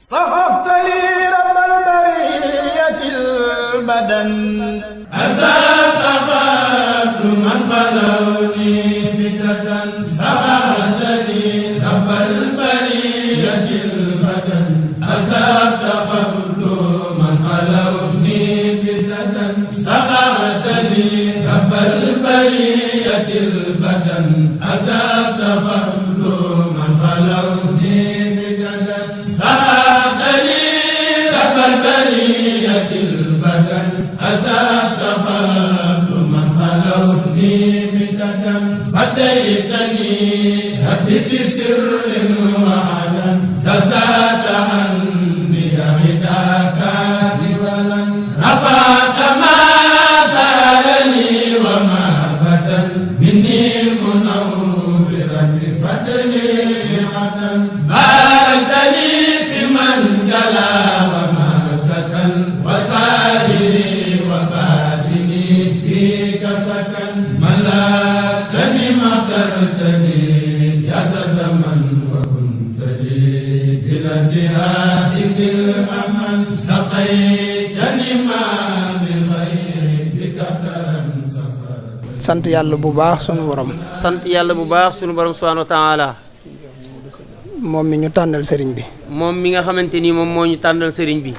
صحبت لي رب البرية البدن أزال أخذت من خلوني بددا صحبت لي رب البرية البدن أزال أخذت من خلوني بددا صحبت لي رب البرية البدن أزال أخذت من خلوني بددا البرية البدن أزاد قبل من خلوني بددا فديتني ربي بسر وعلن زاد عني غداك ولا رفعت ما سالني وما بدا مني منورا بفضلي عدن باركت لي في من جلا sant yàlla bu baax sunu borom. sant yàlla bu baax sunu borom subhaanahu wa taala. moom mi ñu tànnal sëriñ bi. moom mi nga xamante ni moom moo ñu tànnal sëriñ bi.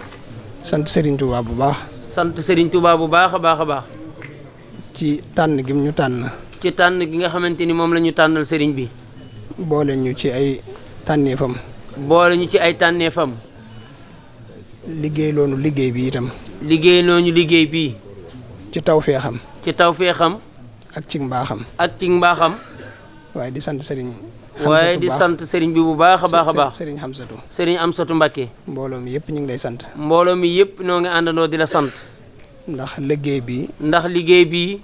sant sëriñ Touba bu baax. sant sëriñ Touba bu baax a baax a baax. ci tànn gi ñu tànn. ci tànn gi nga xamante ni moom la ñu tànnal sëriñ bi. boole ñu ci ay tànneefam. boole ñu ci ay tànneefam. liggéey loonu liggéey bi itam. liggéey loonu liggéey bii. ci tawfeexam. ci tawfeexam. ak ci mbaaxam. ak ci mbaaxam. waaye di sant sëriñ. waaye di sant sëriñ bi bu baax a baax a baax. sëriñ Hamsatu. sëriñ Amsatu Mbàkke. mbooloo mi yëpp ñu ngi lay sant. mbooloo mi yëpp noo ngi àndandoo di la sant. ndax liggéey bi. ndax liggéey bii.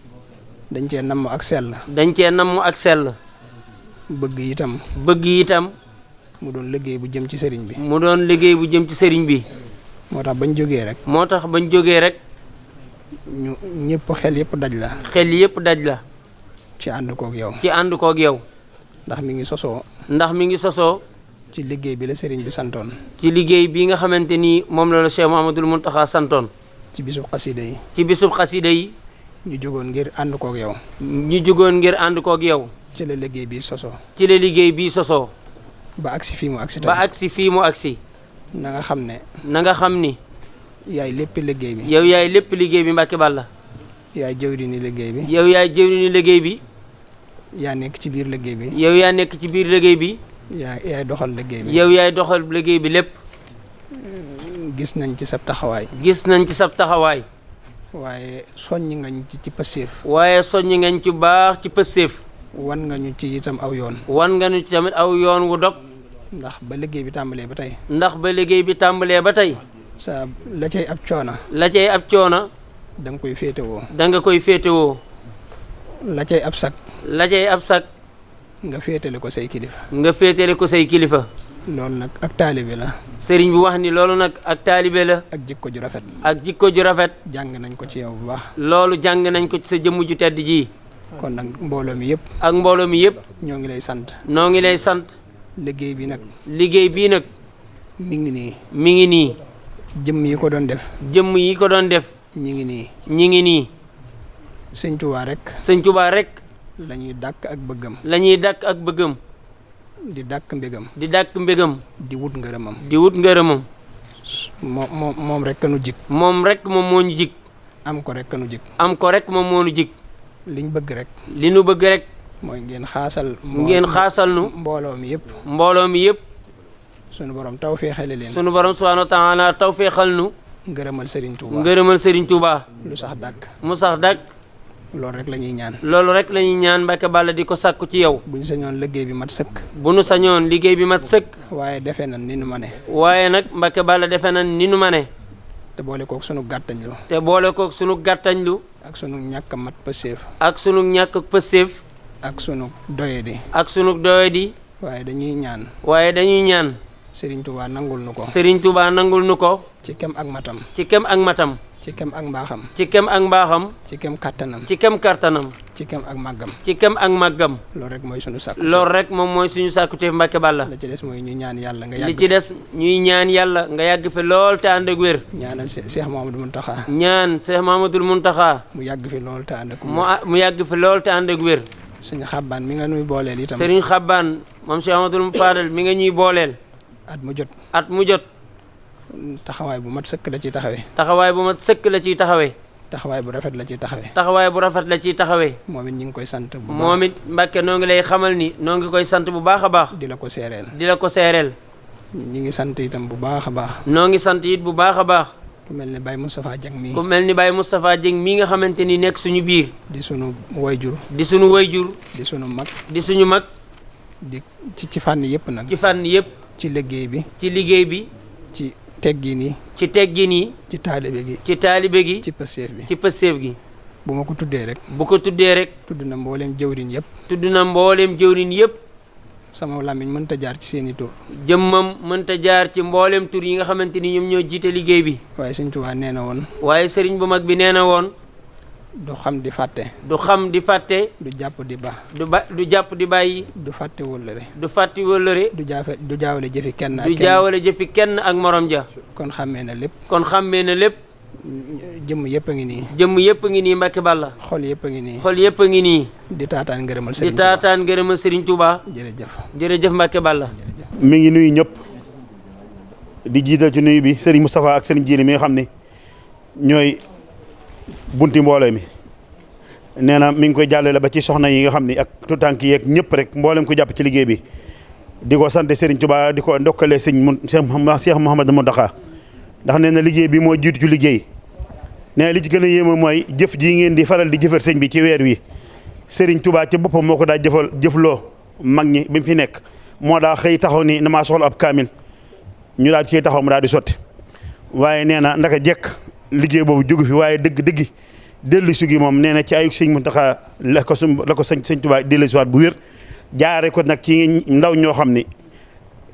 dañ cee namm ak sell. dañ cee namm ak sell. bëgg itam. bëgg itam. mu doon liggéey bu jëm ci sëriñ bi. mu doon liggéey bu jëm ci sëriñ bi. moo tax bañ jógee rek. moo tax bañ jógee rek. ñu ñëpp xel yëpp daj la. xel yëpp daj la. ci ànd koog yow. ci ànd koog yow. ndax mi ngi sosoo. ndax mi ngi sosoo. ci liggéey bi la sëriñ bi santoon. ci liggéey bi nga xamante ni moom la Cheikh Mouhamadoul Mountakha santoon. ci bisub xasida yi. ci bisub xasida yi. ñu jógoon ngir ànd koog yow. ñu jógoon ngir ànd koog yow. ci la liggéey bi sosoo. ci la liggéey bi sosoo. ba agsi fii mu agsi tey. ba agsi fii mu agsi. na nga xam ne. na nga xam ni. yaay lépp liggéey bi. yow yaay lépp liggéey bi Mbàkke Balla. yaay jëwriñu liggéey bi. yow yaay jëwriñu liggéey bi. yaa nekk ci biir liggéey bi. yow yaa nekk ci biir liggéey bi. yaay doxal liggéey bi. yow yaay doxal liggéey bi lépp. gis nañ ci sab taxawaay. gis nañ ci sab taxawaay. waaye soññ nga ñu ci pësséef. waaye soññ nga ñu ci baax ci pësséef. wan nga ñu ci itam aw yoon. wan nga ñu ci tamit aw yoon wu dog. ndax ba liggéey bi tàmbalee ba tey. ndax ba liggéey bi tàmbalee ba tey. sa la cay ab coona. la cay ab coona. da nga koy féetewoo. da nga koy féetewoo. la cay ab sag. la cay ab sag. nga féetale ko say kilifa. nga féetale ko say kilifa. loolu nag ak taalibe la. sëriñ bi wax ni loolu nag ak taalibe la. ak jikko ju rafet. ak jikko ju rafet. jàng nañ ko ci yow bu baax. loolu jàng nañ ko ci sa jëmm ju tedd ji. kon nag mbooloo mi yëpp. ak mbooloo mi yëpp. ñoo ngi lay sant. noo ngi lay sant. liggéey bi nag. liggéey bii nag. mi ngi nii. mi ngi nii. jëmm yi ko doon def. jëmm yi ko doon def. ñi ngi nii. ñi ngi nii. sëñ Tuubaa rek. sëñ Tuubaa rek. la ñuy dàkk ak bëggam. la ñuy dàkk ak bëggam. di dàkk mbégam. di dàkk mbégam. di wut ngërëmam. di wut ngërëmam. moom rek nu jik. moom rek moom moo ñu jik. am ko rek nu jik. am ko rek moom moo ñu jik. liñ bëgg rek. li nu bëgg rek. mooy ngeen xaasal. ngeen xaasal nu. mbooloo mi yëpp. mbooloo mi yëpp. sunu borom taw feexale leen. sunu borom subhaanahu wa taala taw feexal nu. ngërëmal Serigne Touba. ngërëmal Serigne Touba. lu sax dàkk. mu sax dàkk. loolu rek la ñuy ñaan. loolu rek la ñuy ñaan Mbàkke Balla di ko sàkku ci yow. bu ñu sañoon liggéey bi mat sëkk. bu ñu sañoon liggéey bi mat sëkk. waaye defe nañ ni nu ma ne. waaye nag Mbàkke Balla defe nañ ni nu ma ne. te boole kook sunu gàttañlu. te boole kook sunu gàttañlu. ak sunu ñàkk a mat pëseef. ak sunu ñàkk pëseef. ak sunu doyadi. ak sunu doyadi. waaye dañuy ñaan. waaye dañuy ñaan. Serigne Touba nangul nu ko. Serigne Touba nangul nu ko. ci kem ak matam. ci kem ak matam. ci kem ak mbaaxam. ci kem ak mbaaxam. ci kem kattanam. ci kem kattanam. ci kem ak màggam. ci kem ak màggam. loolu rek mooy sunu sàkku. loolu rek moom mooy suñu sàkkute Mbàkke Balla. li ci des mooy ñu ñaan yàlla nga yàgg. li ci des ñuy ñaan yàlla nga yàgg fi lool te ànd ak wér. ñaanal Cheikh Mouhamadou Mountakha. ñaan Cheikh Mouhamadoul Mountakha. mu yàgg fi lool te ànd ak mu yàgg fi lool te ànd ak wér. sëñ Xabbaan mi nga nuy booleel itam. Serigne Xabbaan moom Cheikh Mouhamadoul Fadal mi nga ñuy booleel. at mu jot. taxawaay bu mat sëkk la ciy taxawee. taxawaay bu mat sëkk la ciy taxawee. taxawaay bu rafet la ciy taxawee. taxawaay bu rafet la ciy taxawee. moom it ñu ngi koy sant bu baax. moom it Mbàkke noo ngi lay xamal ni noo ngi koy sant bu baax a baax. di la ko seereel. ñu ngi sant itam bu baax a baax. noo ngi sant it bu baax a baax. ku mel ni Baye Moustapha Dieng mii. ku mel ni Baye Moustapha Dieng mii nga xamante ni nekk suñu biir. di sunu wayjur. di sunu wayjur. di sunu mag. di suñu mag. di ci fànn yëpp nag. ci fànn yëpp. ci liggéey bi. ci liggéey bi. ci teggin yi. ci teggin yi. ci taalibe gi. ci taalibe gi. ci pëseef bi. ci pëseef gi. bu ma ko tuddee rek. bu ko tuddee rek. tudd na mbooleem jëwriñ yëpp. tudd na mbooleem jëwriñ yëpp. sama làmmiñ mënta jaar ci seeni tur. jëmmam mënta jaar ci mbooleem tur yi nga xamante ni ñoom ñoo jiite liggéey bi. waaye Sëriñ Tuubaa nee na woon. waaye sëriñ bu mag bi nee na woon. du xam di fàtte. du xam di fàtte. du jàpp di ba. du jàpp di bàyyi. du fàtte wëllëre. du fàtte wëllëre. du jaawale jëfi kenn ak du jaawale jëfi kenn ak morom ja. kon xàmmee na lépp. jëmm yëpp a ngi nii. jëmm yëpp a ngi nii Mbàkke Balla. xol yëpp a ngi nii. xol yëpp a ngi nii. di taataan ngërëmal Serigne Touba. jërëjëf Mbàkke Balla. mi ngi nuyu ñëpp di jiital ci nuyu bi Serigne Moustapha ak Serigne Djili mi nga xam ne ñooy bunti mbooloo mi nee na mi ngi koy jàllale ba ci soxna yi nga xam ne ak tutànk yeeg ñëpp rek mboolem ko jàpp ci liggéey bi di ko sant Serigne Touba di ko ndokkalee Cheikh Mouhamadou Mountakha ndax nee na liggéey bi moo jiitu ci liggéey nee li ci gën a yéeme mooy jëf jii ngeen di faral di jëfal sëñ bi ci weer wi Serigne Touba ci boppam moo ko daa jëfloo mag ñi bi mu fi nekk moo daa xëy taxaw ni damaa soxla ab kaamil ñu daal ci taxaw mu daal di sotti waaye nee na ndaka jekk liggéey boobu jógu fi waaye dëgg dellu si gi moom nee na ci ayuk sëñ Mountakha la ko sëñ Touba dellu si waat bu wér jaare ko nag ci ndaw ñoo xam ni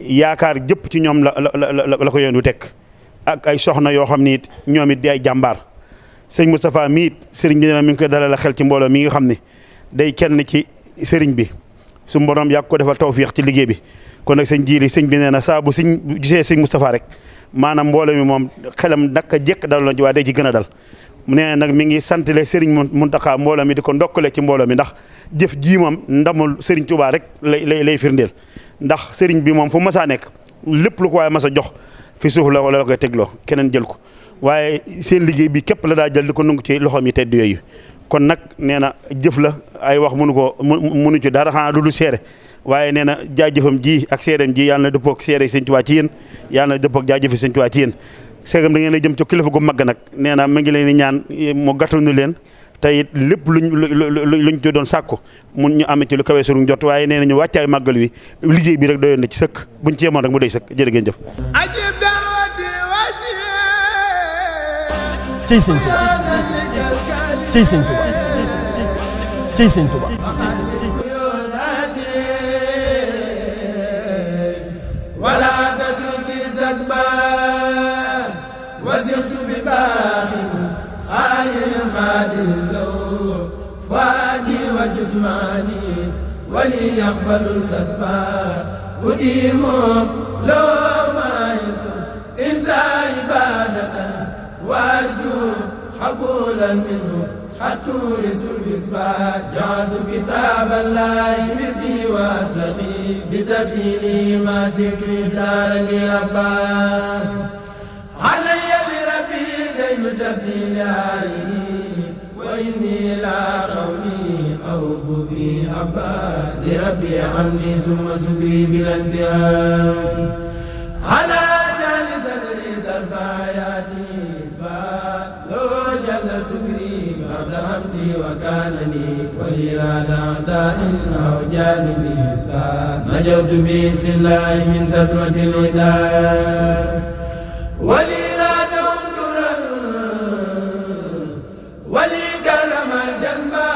yaakaar jëpp ci ñoom la ko yoon wu teg ak ay soxna yoo xam ni it ñoom it di ay jàmbaar sëñ Moustapha mi it sëriñ bi nee na mi ngi koy dalal xel ci mbooloo mi nga xam ne day kenn ci sëriñ bi su borom yàgg ko defal tawfiix ci liggéey bi kon nag sëñ Jili sëñ bi nee na saa bu gisee sëñ Moustapha rek maanaam mbooloo mi moom xelam naka jekk dal na ci waaye day ci gën a dal nee na nag mi ngi santale sëriñ Mountakha mbooloo mi di ko ndokkale ci mbooloo mi ndax jëf jii moom ndamul sëriñ Touba rek lay firndeel ndax sëriñ bi moom fu masaa nekk lépp lu ko waaye mas a jox fi suuf la wala la koy tegloo keneen jël ko waaye seen liggéey bi képp la daa jël di ko nungu ci loxoom yi tedd yooyu kon nag nee na jëf la ay wax mënu ci dara xanaa du seere waaye nee na jaajëfam ji ak seereem ji yàlla na dëppoo ak seere sëñ Tuubaa ci yéen yàlla na dëppoo ak jaajëfi sëñ Tuubaa ci yéen seegam da ngeen a jëm ci kilifa gu mag nag nee na ma ngi leen di ñaan mu gàttanu leen te it lépp luñ ci doon sàkku mun ñu amee ci lu kawee suñu jot waaye nee na ñu wàccaay màggal wi liggéey bi rek doyoon na ci sëkk buñ ci yemoon rek mu doy sëkk jërë ngeen jëf. cey sëñ Touba cey sëñ Touba cey sëñ Touba wala tatruki zakban wasirtu bi baaxin xaayirin xaadirin law fuadi wa jusmani wali yaqbalul kasba udimu law maisum insa ibadatan warju xabulan minhu xaturi sulbisba jaadu kitab allahi wirdi wa taqi bitaqili ma sirtu isarani abba alayya li rabbi daynu tabdili wa inni la qawli aw bubi abba li rabbi hamdi summa sukri bil intiham ala jali sadri sarfayati جل سكري بعد حمدي وكانني وليرادا دائن أو جانبي نجوت بإذن الله من سطوة الوداع وليرادا درا ولي كرم الجنبا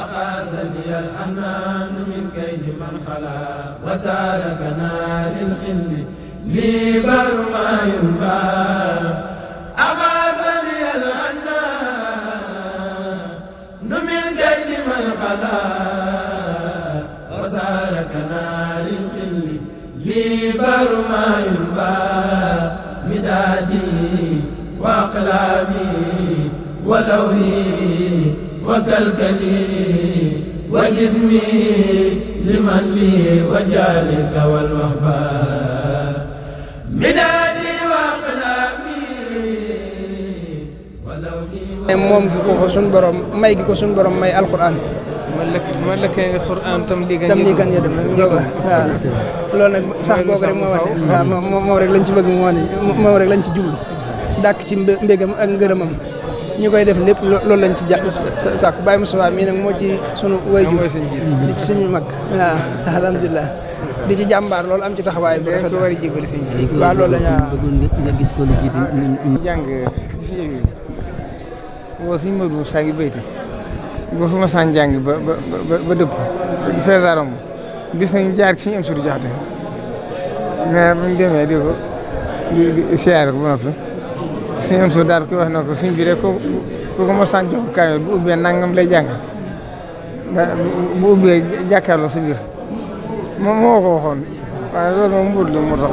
أقاسني الحنان من كيد من خلا وسالكنا للخل لي بر ما ينبا بر ما ينبى مدادي وأقلامي ولوحي وكلكلي وجسمي لمن لي وجالس والوهبان مدادي وأقلامي ولوحي moom gi ko suñ borom may gi ko suñ borom may alxuraan ma lëkkee nga xuraan tam lii kan ñu dem waaw loolu nag sax googu rek moo wane waaw moom rek lañ ci bëgg mu wane moom rek lañ ci jublu dàkk ci mbégam ak ngërëmam ñu koy def lépp loolu lañ ci sàkk Baye Moustapha mii nag moo ci sunu wayju di ci suñu mag waaw alhamdulilah di ci jàmbaar loolu am ci taxawaay bu rafet war a jégal suñ waaw loolu la nga gis ko lu jiitu jàng si yow yi woo suñ Modou saa ngi bayti boo fi ma saan jàng ba dëpp di feesaarom bis nañ jaar ci suñu am sudu jaxate mais buñ demee di ko di siyaare ko ba noppi suñu am sudu daal koy wax na ko suñ bi rek ko ma saan jox kaamil bu ubbee nangam lay jàng bu ubbee jàkkaarloo sa biir moom moo ko waxoon waaye loolu moom mbuur la moo tax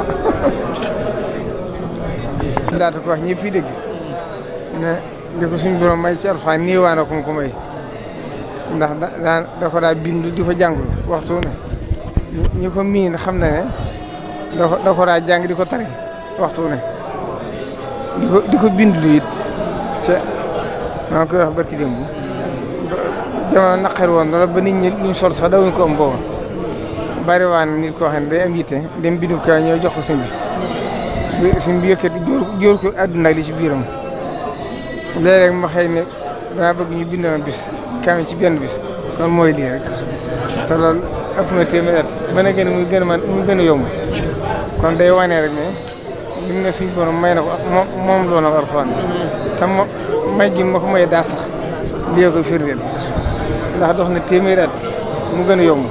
daata ko wax ñëpp yi dégg ne li ko suñ borom may ci alxuraan néewaana ko ko may ndax da ko daa bindu di ko jàngulu waxtu ne ñi ko miin xam na ne da ko daa jàng di ko tari waxtu ne di ko bindu it ca maa ngi koy wax barki démb jamono naqar woon loolu ba nit ñi luñ sol sax dawuñ ko am booba bari waan nit koo xam ne day am yitte dem bindu ko ñëw jox ko sëñ bi sëñ bi yëkkati jóor ko àdduna li ci biiram léeg-léeg ma xëy ne dama bëgg ñu bind ma bis kaamil ci benn bis kon mooy lii rek te loolu ëpp na téeméer at ba na gën muy gën a yomb kon day wane rek ne li mu ne suñ borom may na ko moom loo na Alxuraan te may gi ma ko may daa sax lii ko firndeel ndax dox na téeméer at mu gën a yomb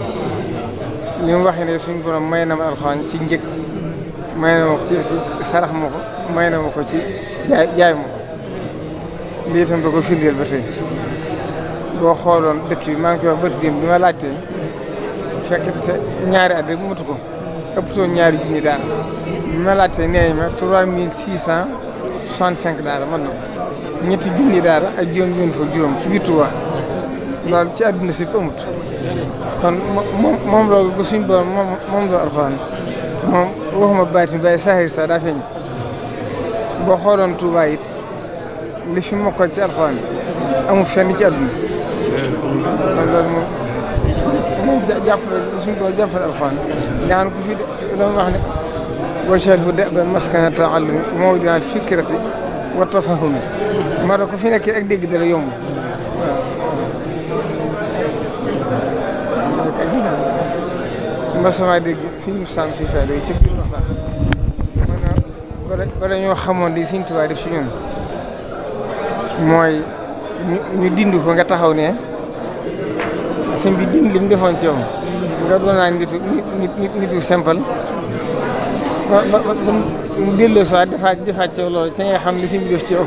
li mu waxee ne suñ borom may na ma Alxuraan ci njëg may na ma ko ci sarax ma ko may na ma ko ci jaay ma ko lii itam da ko firndeel ba tey boo xooloon dëkk bi maa ngi koy wax bët démb bi ma laajtee fekk te ñaari at rek matu ko ëpptoon ñaari junni daal bi ma laajtee nee ma 3665 daal man na ñetti junni daal ak juróom ci biir Tuuba loolu ci àdduna si amut kon moom loolu ba suñ borom moom la Alxuraan moom waxuma baati bay saxir sa daa feeñ boo xooloon Tuuba it li fi mokkal ci Alxuraan amul fenn ci àdduna kon loolu moom jàpp na suñ ko jàppale Alxuraan daan ko fi dama wax ne waj'alhu da'ban maskana ta'allumi mawdi'al fikrati wa tafahumi moo tax ku fi nekkee ak dégg dala yomb waaw mbas maa dégg suñu saam si saa ci biir waxtaan bala ñoo xamoon di Sëñ Tuubaa def si ñun mooy ñu dindi ko nga taxaw ne sëñ bi dindi li mu defoon ci yow nga doon naa nitu simple ba mu delloo si waat defaat ci yow loolu ca nga xam li sëñ bi def ci yow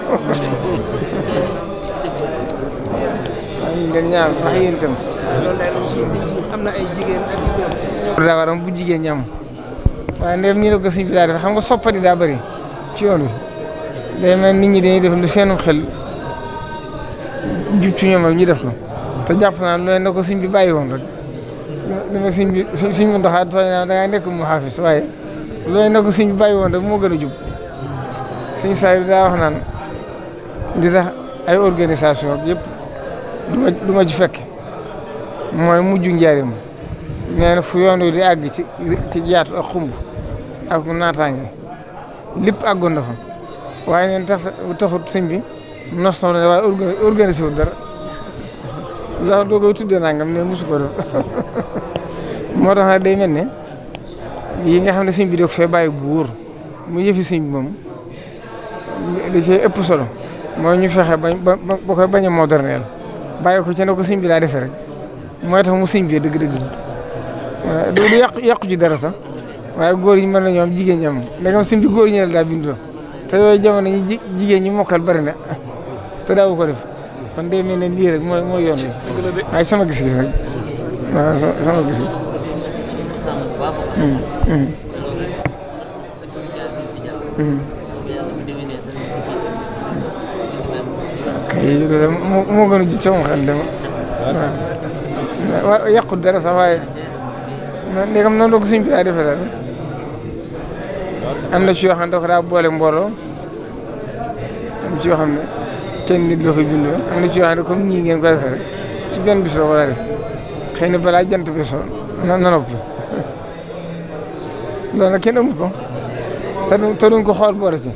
waaw ñun dañu ñaan wax yéen itam. loolu daal am na ay jigéen ak yu góor. daa waram bu jigéen ñi am waaye ndem nii la ko sëñ bi daa def xam nga soppati daa bëri ci yoon wi day mel nit ñi dañuy def lu seenum xel jub ci ñoom rek ñu def ko te jàpp naa loolu na ko sëñ bi bàyyi woon rek li ma sëñ bi ndoxaa tooñ naa da ngaa nekk mu xaafis waaye loolu na ko sëñ bi bàyyi woon rek moo gën a jub sëñ saa yi daa wax naan di tax ay organisation yëpp du ma ci fekk mooy mujj njaarim nee na fu yoon wi di àgg ci yaatu ak xumb ak naataange lépp àggoon na fa waaye neen taxut sëñ bi nos na waaye organisé wu dara loolu doo koy tuddee nangam ne mosu ko def moo tax nag day mel ne yi nga xam ne sëñ bi da ko fee bàyyi bu wóor mu yëfi sëñ bi moom li ci ëpp solo mooy ñu fexe ba koy bañ a modernel bàyyi ko ci ne ko sëñ bi laa defee rek mooy tax mu sëñ bi dëgg-dëgg du yàqu ci dara sax waaye góor yi mën na ñoom jigéen ñi am ndegam sëñ bi góor ñi la daa bindoo te yooyu jamono ñi jigéen ñi mokkal bari na te daawu ko def kon day mel ne lii rek mooy yoon wi waaye sama gis-gis rek waaw sama gis-gis kay moo gën a ji coomo xel dama waaw yàqut dara sax waaye ndegam noonu la ko suñ bi daa defee daal am na ci yoo xam ne da ko daa boole mbooloo am ci yoo xam ne kenn nit la koy bindoo am na ci yoo xam ne comme ñii ngeen ko defee rek ci benn bis la war a def xëy na balaa jant bi so na noppi loolu nag kenn amu ko te duñ ko xool boole ci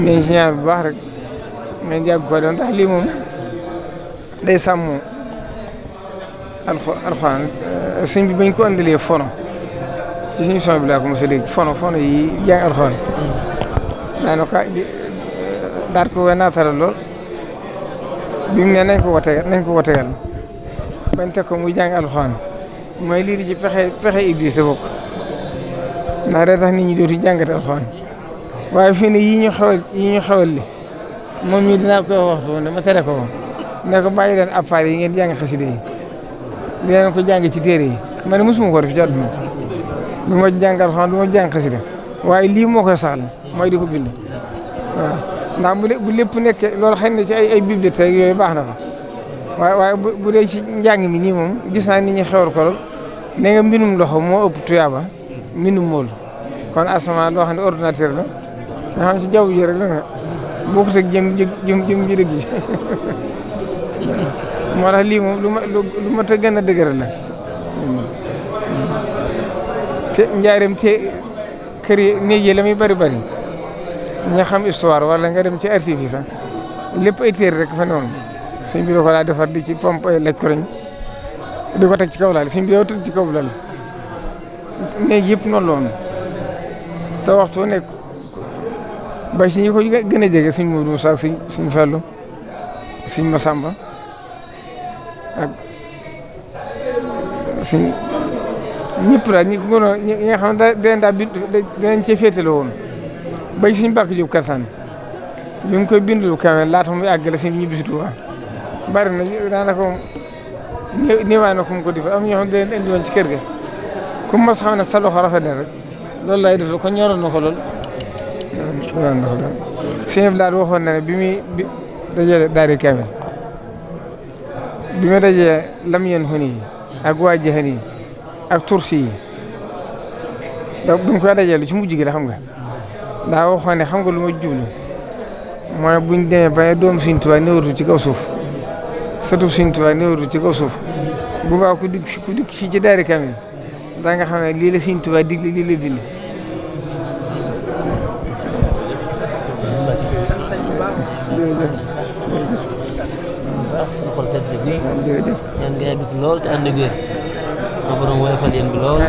ngeen si ñaan bu baax rek ngeen jàgg ko doon ndax lii moom day sàmm alxuraan sëñ bi bañ ko andalee fono ci suñu son bi laa ko mos a dégg fono yi jàng alxuraan daanaka daal ko wéy naatala lool bi mu ne nañ ko wotegal bañ teg ko muy jàng alxuraan mooy lii di ci pexe Iblis bokk ndax day tax nit ñi dootu jàngate alxuraan waaye fii ne yii ñu xewal li moom mii dinaa koy waxtu woon dama tere ko ne ko bàyyi leen appareil yi ngeen jàng xasida yi di leen ko jàng ci téere yi ma ne mosuma ko def ci àdduna du ma jàng alxuraan du ma jàng xasida waaye lii moo koy saxal mooy di ko bind waaw ndax bu lépp nekkee loolu xëy na ci ay bibliothèque yooyu baax na fa waaye bu dee ci njàng mi nii moom gis naa nit ñi xewal ko lool ne nga mbindum loxo moo ëpp tuyaaba mbindum mool kon asamaan loo xam ne ordinateur la nga xam ci jaww ji rek la nga bokkut ak jëm ji dëgg ji moo tax lii moom lu ma ta gën a dëgëral la te njaareem te kër yi néeg yi la muy bari ña xam histoire wala nga dem ci archive yi sax lépp ay téere rek fa newoon suñ bi ko daa defar di ci pompe ay lekk koreñ di ko teg ci kaw laal suñ bi doo teg ci kaw laal néeg yëpp noonu la woon te waxtu nekk ba si ñi ko gën a jege suñ Modou Moussa suñ Fallou suñ Massamba ak suñ ñëpp daal ñi ko gënoon ñi nga xam ne dinañ cee féetaloo woon ba suñ bàkk Jóob Karsaan bi mu koy bindulu kawe laata muy àggale suñ ñibbi si Tuubaa bari na daanaka moom néewaa na ku mu ko def am ñoo xam ne da leen indi woon ci kër ga ku mos xam ne sa loxo rafet na rek loolu lay def ko ñoroon na ko lool. sëñ bi daal waxoon na ne bi muy dajee daari kaamil bi ma dajee lam yeen xun yi ak waa jëxan yi ak tursi yi da buñ koy dajee lu ci mujj gi la xam nga daa waxoon ne xam nga lu ma jublu mooy buñ demee ba ne doom Sëñ Tuubaa néewatu ci kaw suuf sëtub Sëñ Tuubaa néewatu ci kaw suuf bu baax ku dikk fii ci daari kaamil daa nga xam ne lii la Sëñ Tuubaa digle lii la bind suñu xol sedd bi ñaan nga yàgg fi lool te ànd ak wér sama borom woyofal yéen bi lool